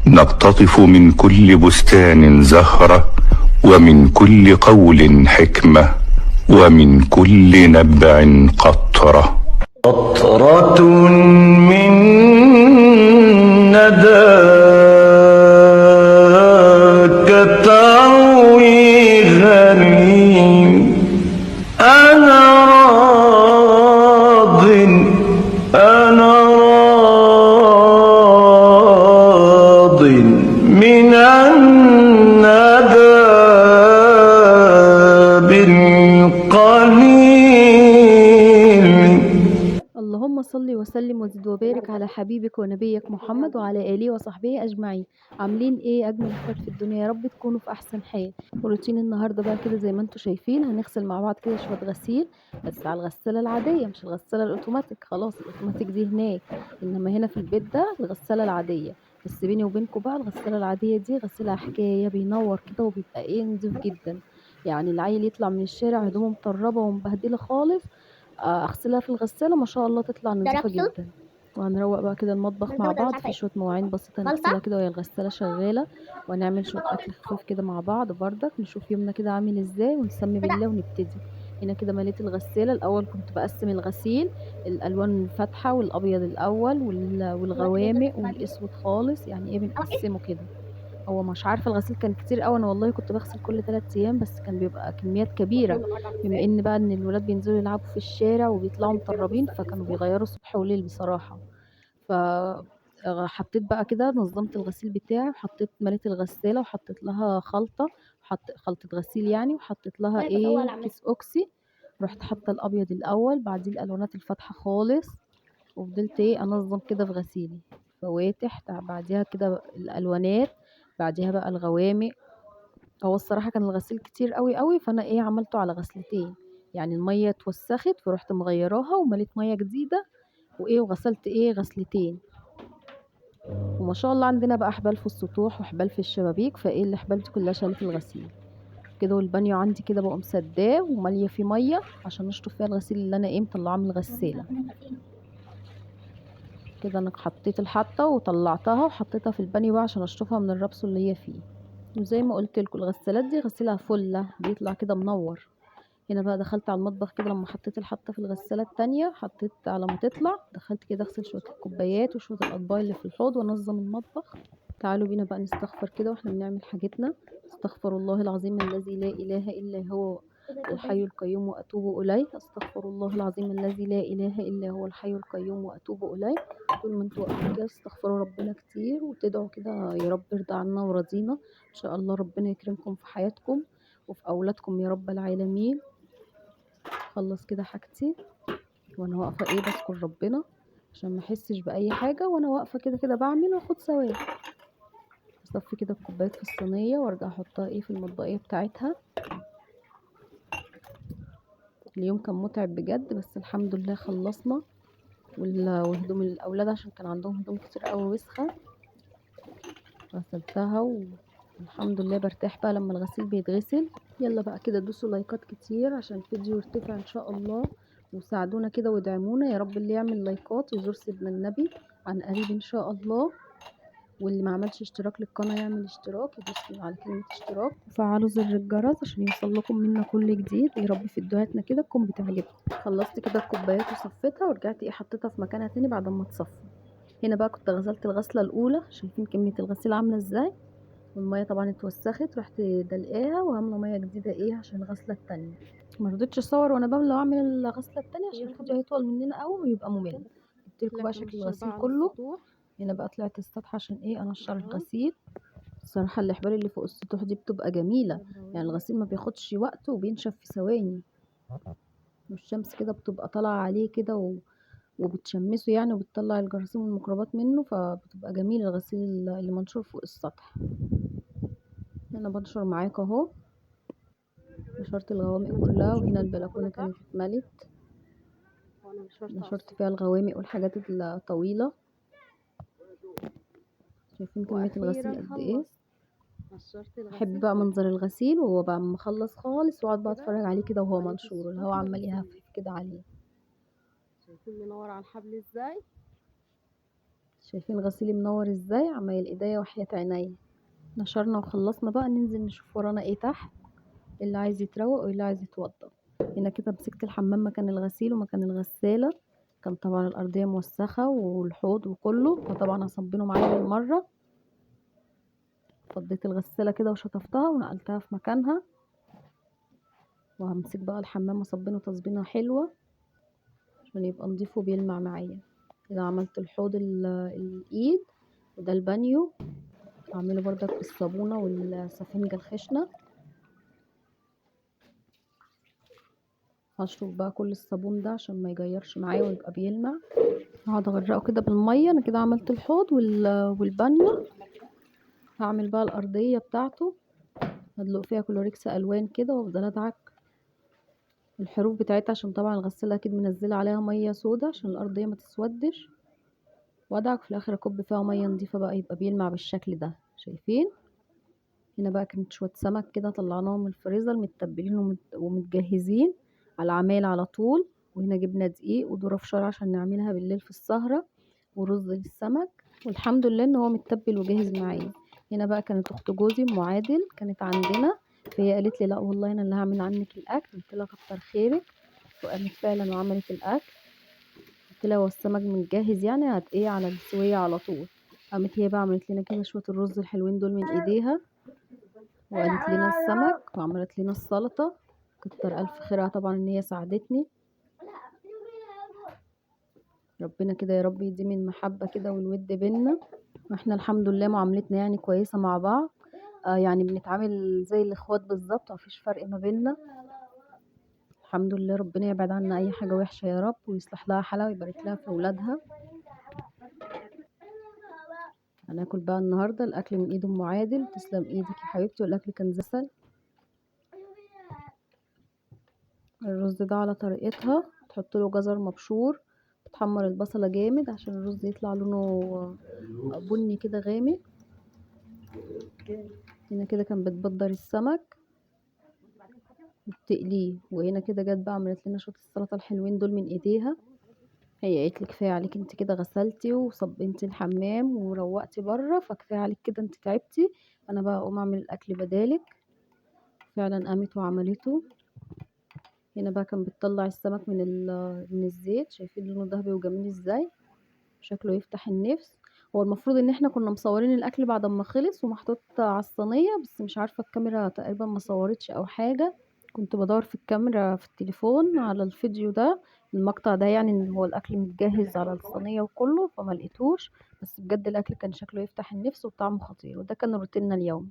نقتطف من كل بستان زهرة، ومن كل قول حكمة، ومن كل نبع قطرة. قطرة من نداك تروي غريم، أنا راض أنا راض من الندى بالقليل. اللهم صل وسلم وزد وبارك على حبيبك ونبيك محمد وعلى آله وصحبه أجمعين. عاملين ايه أجمل اخوات في الدنيا؟ يا رب تكونوا في أحسن حال. وروتين النهارده بقى كده زي ما انتم شايفين، هنغسل مع بعض كده شوية غسيل، بس على الغسالة العادية مش الغسالة الأوتوماتيك. خلاص الأوتوماتيك دي هناك، إنما هنا في البيت ده الغسالة العادية. بس بيني وبينكم بقى الغسالة العادية دي غسيلها حكاية، بينور كده وبيبقى ايه نضيف جدا. يعني العيل يطلع من الشارع هدومه مطربة ومبهدلة خالص، اغسلها في الغسالة ما شاء الله تطلع نظيفة جدا. وهنروق بقى كده المطبخ مع بعض، في شوية مواعين بسيطة نغسلها كده وهي الغسالة شغالة، وهنعمل شوية أكل خفيف كده مع بعض بردك، نشوف يومنا كده عامل ازاي ونسمي بالله ونبتدي. هنا كده مليت الغسالة. الأول كنت بقسم الغسيل الألوان الفاتحة والأبيض الأول والغوامق والأسود خالص، يعني ايه بنقسمه كده. هو مش عارفة الغسيل كان كتير قوي، انا والله كنت بغسل كل 3 ايام، بس كان بيبقى كميات كبيرة، بما ان بقى ان الولاد بينزلوا يلعبوا في الشارع وبيطلعوا مطربين، فكانوا بيغيروا صبح وليل بصراحة. ف حطيت بقى كده، نظمت الغسيل بتاعي، وحطيت مليت الغسالة وحطيت لها خلطة، خلطة غسيل يعني، وحطيت لها ايه كيس اوكسي. رحت حاطة الابيض الاول، بعديه الالوانات الفاتحة خالص، وفضلت ايه انظم كده في غسيلي، فواتح بعديها كده الالوانات، بعديها بقى الغوامق. هو الصراحة كان الغسيل كتير قوي قوي، فانا ايه عملته على غسلتين، يعني المية اتوسخت فرحت مغيراها ومليت مية جديدة وايه وغسلت ايه غسلتين. وما شاء الله عندنا بقى حبال في السطوح وحبال في الشبابيك، فايه الحبال دي كلها شالت الغسيل كده. والبانيو عندي كده بقوم سداه وماليه فيه مية عشان اشطف فيها الغسيل اللي انا ايه مطلعاه من الغسالة كده. انا حطيت الحطه وطلعتها وحطيتها في البانيو بقى عشان اشطفها من الربس اللي هي فيه. وزي ما قلت لكم الغسالات دي غسيلها فله، بيطلع كده منور. هنا بقى دخلت على المطبخ كده لما حطيت الحطه في الغسالة التانية، حطيت على ما تطلع دخلت كده اغسل شوية الكوبايات وشوية الاطباق اللي في الحوض وانظم المطبخ. تعالوا بينا بقى نستغفر كده واحنا بنعمل حاجتنا. استغفر الله العظيم الذي لا اله الا هو الحي القيوم واتوب اليه. استغفر الله العظيم الذي لا اله الا هو الحي القيوم واتوب اليه. طول ما انتوا واقفين كده استغفروا ربنا كتير وتدعوا كده يا رب ارضى عنا ورضينا ان شاء الله. ربنا يكرمكم في حياتكم وفي اولادكم يا رب العالمين. خلص كده حاجتي وانا واقفة ايه بذكر ربنا عشان ما احسش باي حاجة، وانا واقفة كده كده بعمل واخد ثواب. اصفي كده الكوبايات في الصينية وارجع احطها ايه في المطبقيه بتاعتها. اليوم كان متعب بجد، بس الحمد لله خلصنا. وهدوم الاولاد عشان كان عندهم هدوم كتير قوي وسخة غسلتها، والحمد لله برتاح بقى لما الغسيل بيتغسل. يلا بقى كده دوسوا لايكات كتير عشان الفيديو يرتفع ان شاء الله، وساعدونا كده وادعمونا يا رب. اللي يعمل لايكات يزور سيدنا النبي عن قريب ان شاء الله، واللي ما عملش اشتراك للقناة يعمل اشتراك، يدوس على كلمة اشتراك وفعلوا زر الجرس عشان يوصل لكم منا كل جديد. يا رب في فيديوهاتنا كده تكون بتعجبكم. خلصت كده الكوبايات وصفيتها ورجعت ايه حطيتها في مكانها تاني بعد ما اتصفى. هنا بقى كنت غسلت الغسلة الأولى، شايفين كمية الغسيل عاملة ازاي، والمية طبعا اتوسخت، رحت دلقاها وعاملة مية جديدة ايه عشان الغسلة التانية. ما رضيتش اصور وانا بملى واعمل الغسلة التانية عشان الفيديو هيطول مننا قوي ويبقى ممل. جبت لكم بقى شكل الغسيل كله. هنا بقى طلعت السطح عشان ايه انشر الغسيل. الصراحة الحبال اللي فوق السطوح دي بتبقى جميلة، يعني الغسيل ما بياخدش وقت وبينشف في ثواني، والشمس كده بتبقى طالعة عليه كده وبتشمسه يعني، وبتطلع الجراثيم والميكروبات منه، فبتبقى جميلة الغسيل اللي منشور فوق السطح. انا بنشر معاك اهو، نشرت الغوامق كلها. وهنا البلكونة كانت اتملت، نشرت فيها الغوامق والحاجات الطويلة. شايفين كمية الغسيل قد ايه؟ احب بقى منظر الغسيل وهو بقى مخلص خالص، واقعد بقى اتفرج عليه كده وهو منشور، الهوا عمال يهفف كده عليه. شايفين منور على الحبل ازاي؟ شايفين غسيلي منور ازاي؟ عمايل ايديا وحياة عينيا. نشرنا وخلصنا بقى، ننزل نشوف ورانا ايه تحت، اللي عايز يتروق واللي عايز يتوضب. هنا كده مسكت الحمام مكان الغسيل ومكان الغسالة، كان طبعا الأرضية موسخة والحوض وكله، فطبعا هصبنه معايا بالمرة. فضيت الغسالة كده وشطفتها ونقلتها في مكانها، وهمسك بقى الحمام اصبنه تصبينة حلوة عشان يبقى نضيف وبيلمع معايا. كده عملت الحوض الايد، وده البانيو هعمله بردك بالصابونة والسفنجة الخشنة. هشرب بقى كل الصابون ده عشان ما يجيرش معايا ويبقى بيلمع. هقعد اغرقه كده بالمية. انا كده عملت الحوض والبانيو. هعمل بقى الارضية بتاعته، هدلق فيها كلوريكس الوان كده وافضل ادعك الحروف بتاعتها، عشان طبعا الغسالة اكيد منزله عليها مية سودا عشان الارضية ما تسودش. وادعك في الاخر اكب فيها مية نظيفة بقى، يبقى بيلمع بالشكل ده. شايفين؟ هنا بقى كانت شوية سمك كده طلعناهم من الفريزر متبلين ومتجهزين على العمال على طول. وهنا جبنا دقيق وذره فشار عشان نعملها بالليل في السهرة، ورز للسمك، والحمد لله ان هو متبل وجاهز معايا. هنا بقى كانت اخت جوزي ام عادل كانت عندنا، فهي قالت لي لا والله انا اللي هعمل عنك الاكل. قلت لها كتر خيرك، وقامت فعلا وعملت الاكل. قلت لها هو السمك متجهز يعني هت ايه على السوية على طول. قامت هي بقى عملت لنا كده شوية الرز الحلوين دول من ايديها، وقالت لنا السمك وعملت لنا السلطة. كتر الف خيرها طبعا ان هي ساعدتني. ربنا كده يا رب يديم المحبة كده والود بينا، واحنا الحمد لله معاملتنا يعني كويسة مع بعض، يعني بنتعامل زي الاخوات بالظبط، مفيش فرق ما بينا الحمد لله. ربنا يبعد عنا اي حاجة وحشة يا رب، ويصلح لها حالها ويبارك لها في اولادها. هناكل بقى النهارده الاكل من ايد ام عادل. تسلم ايدك يا حبيبتي، والاكل كان زسل. الرز ده على طريقتها، تحط له جزر مبشور، بتحمر البصله جامد عشان الرز يطلع لونه بني كده غامق. هنا كده كان بتبدر السمك وبتقليه. وهنا كده جت بقى عملت لنا شوية السلطة الحلوين دول من ايديها. هي قالت لي كفاية عليك انت كده غسلتي وصبنتي الحمام وروقتي بره، فكفايه عليك كده انت تعبتي، انا بقى اقوم اعمل الاكل بدالك. فعلا قامت وعملته. هنا بقى كان بتطلع السمك من الزيت، شايفين لونه ذهبي وجميل ازاي، شكله يفتح النفس. هو المفروض ان احنا كنا مصورين الاكل بعد ما خلص ومحطوط على الصينية، بس مش عارفه الكاميرا تقريبا ما صورتش او حاجة. كنت بدور في الكاميرا في التليفون على الفيديو ده، المقطع ده، يعني ان هو الاكل متجهز على الصينية وكله، فما لقيتوش. بس بجد الاكل كان شكله يفتح النفس وطعمه خطير. وده كان روتيننا اليومي.